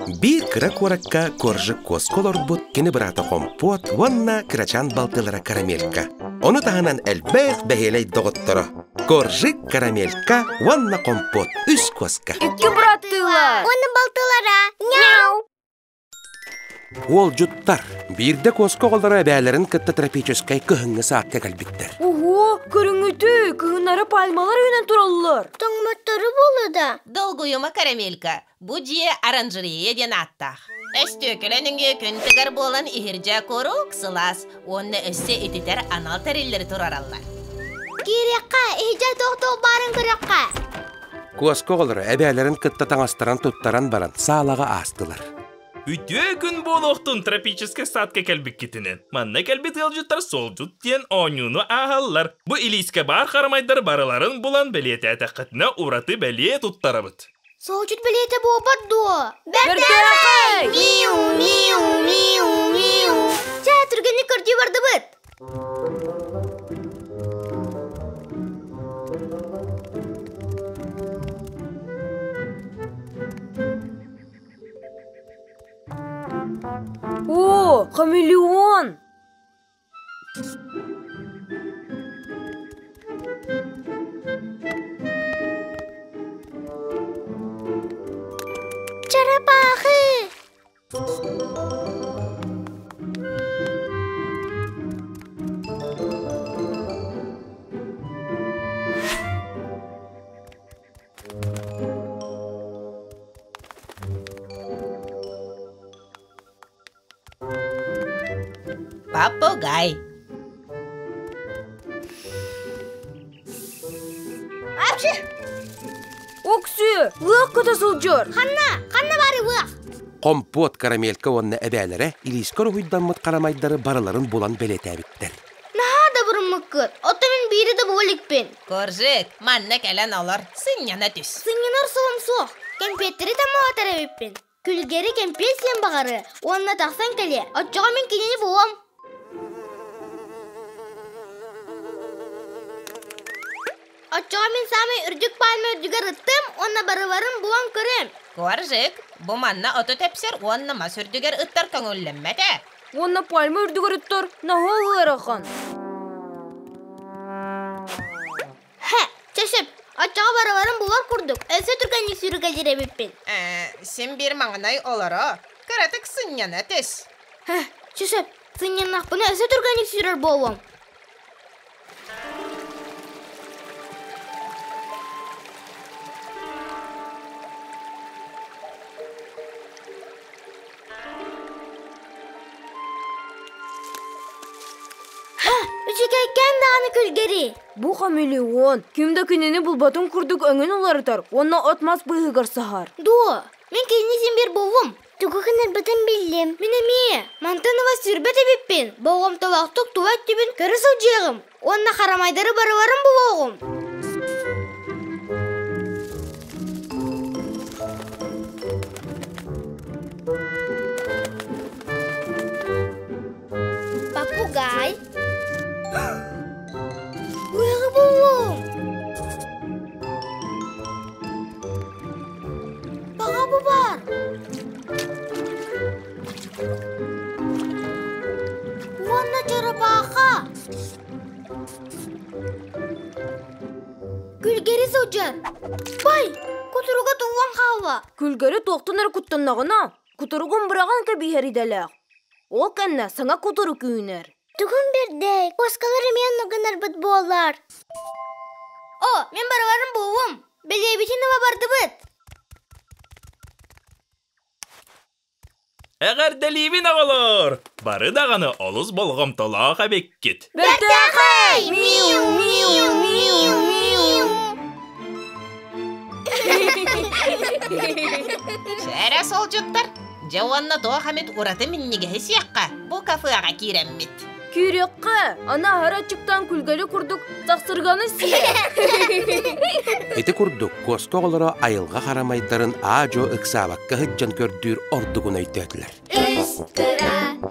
Биир кыра куоракка Коржик куоска олорбут кини быраата Хомпуот уонна кырачаан балтылара Карамелька. Ону таһынан элбэх бэһиэлэй доҕотторо Коржик, Карамелька уонна Хомпуот үс куоска. Икки быраттыылар. Уонна балтылара. Няу! Уолдьуттар биирдэ куоска оҕолоро эбээлэрин кытта тропическай кыһыҥҥы саакка кэлбиттэр. Ого, көрүҥҥүтү, кыһыннары пальмалар үүнэн тураллар. Тоҥмоттору буолла да. Долгуйума карамелька, бу дьиэ оранжерея диэн ааттаах. Өстүөкүлэ нөҥүө күн тыгар буолан иһирдьэ куруук сылаас уонна өссө ититэр анал тэриллэри турараллар. Киириэххэ, иһирдьэ туох-туох баарын көрүөххэ. Куоска оҕолоро эбээлэрин кытта таҥастарын туттаран баран саалаҕа аастылар. Үтүө күн буолуохтун тропическай садка кэлбиккитинэн. Манна кэлбит ыалдьыттар суолдьут диэн оонньууну ааһаллар. Бу илиискэ баар харамайдар барыларын булан бэлиэтээтэххитинэ ураты бэлиэ туттарабыт. Суолдьут бэлиэтэ буолбат дуо? Бэртээхэй! Миу, миу, миу, миу. Чэ, түргэнник көрдүү бардыбыт. О, хамелеон! Чарапаахы! Попугай. Апчы! Оксү, лыах көтө сылдьар. Ханна? Ханна бары лыах? Хомпуот карамелька уонна эбээлэрэ илиискэ уруһуйдаммыт харамайдары барыларын булан бэлиэтээбиттэр. Наһаа да буруммуккут. Оттон мин биири да була иликпин. Коржик, манна кэлэн олор, сынньана түс. Сынньанар суом суох. Кэмпиэттэри таммаҕатар эбиппин. Күлгэри кэмпиэт сиэн баҕары уонна тахсан кэлиэ. Оччоҕо мин кинини булуом. Оччоҕо мин саамай үрдүк пальма үрдүгэр ыттым уонна барыларын булан көрүөм. Коржик, бу манна оту тэпсэр уонна мас үрдүгэр ыттар көҥүллэммэтэ. Уонна пальма үрдүгэр ыттар наһаа ыарахан. Хэ, чэ сөп. Оччоҕо барыларын булар курдук, өссө түргэнник сүүрүкэлиир эбиппин. Ээ, син биир маҥнай олоро, кыратык сынньана түс. Хэ, чэ сөп. Сынньаннахпына өссө түргэнник сүүрэр буолуом. Үчүгэйкээн даҕаны күлгэри! Бу хамелеон ким да кинини булбатын курдук өҥүн уларытар уонна от-мас быыһыгар саһар. Дуо, мин кинини син биир буллум. Тугу гынарбытын биллим. Мин эмиэ. Мантан ыла сүүрбэт эбиппин. Болҕомтолоохтук тула өттүбүн көрө сылдьыаҕым. Уонна харамайдары барыларын булуоҕум. Попугай. Лыаҕы буллум. Баҕа бу бар. Уонна чарапааха. Күлгэри сылдьар. Бай, кутуруга туллан хаалла. Күлгэри туохтан эрэ куттаннаҕына, кутуругун быраҕан кэбиһэр идэлээх. Ол кэннэ саҥа кутурук үүнэр. Тугун бэрдэй, куоскалар эмиэ оннук гынарбыт буоллар. О, мин барыларын буллум. Бэлиэбитин ыла бардыбыт. Эҕэрдэлиибин оҕолор! Бары даҕаны олус болҕомтолоох эбиккит. Бэртээхэй! Миу, миу, миу, миу. Сэрэ суолдьуттар, дьэ уонна туох эмит ураты минньигэһи сиэххэ, бу кафеҕа киирэммит. Киириэххэ, аны аһара аччыктаан күлгэли курдук сахсырганы сиэ. Ити курдук куоска оҕолоро айылҕа харамайдарын аа-дьуо ыксаабакка сылдьан көрдүүр ордугун өйдөөтүлэр. Үс кыра.